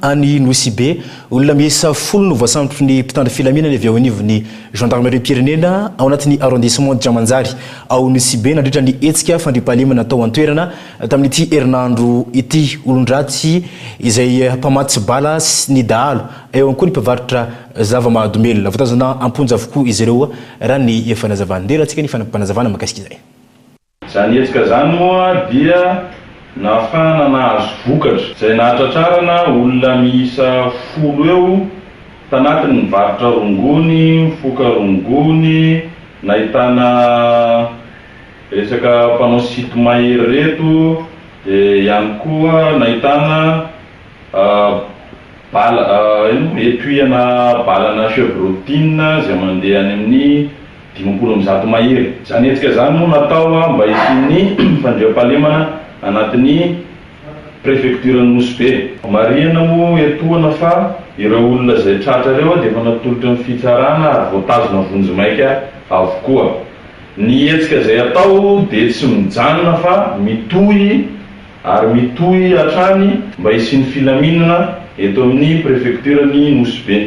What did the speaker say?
Any Nosy Be, olona miisa 10 no voasambotry ny mpitandro filaminana avy ao anivon'ny Gendarmerie-pirenena ao anatin'ny arrondissement Djamanjary ao Nosy Be nandritra ny hetsika fandriampahalemana tao an-toerana tamin'ity herinandro ity. Olon-dratsy izay mpamatsy bala sy ny dahalo, eo ihany koa ny mpivarotra zava-mahadomelina. Voatazona am-ponja avokoa izy ireo raha ny fanazavana. Ndeha arahantsika ny fanampim-panazavana mahakasika izay. Izany hetsika izany moa dia nahafahana nahazo vokatra izay nahatratrarana olona miisa 10 eo tanatin'ny nivarotra rongony, mifoka rongony, nahitana resaka mpanao sinto-mahery ireto dia ihany koa nahitana bala, ino moa, étui-ana balana chevrotine izay mandeha any amin'ny 150 mahery. Izany hetsika izany moa natao mba hisian'ny fandriampahalemana anatin'ny prefektiran'i Nosy Be. Marihana moa etoana fa ireo olona izay tratra ireo dia efa natolotra ny fitsarana ary voatazona vonjimaika avokoa. Ny hetsika izay atao dia tsy mijanona fa mitohy ary mitohy hatrany mba hisian'ny filaminana eto amin'ny prefektiran'i Nosy Be.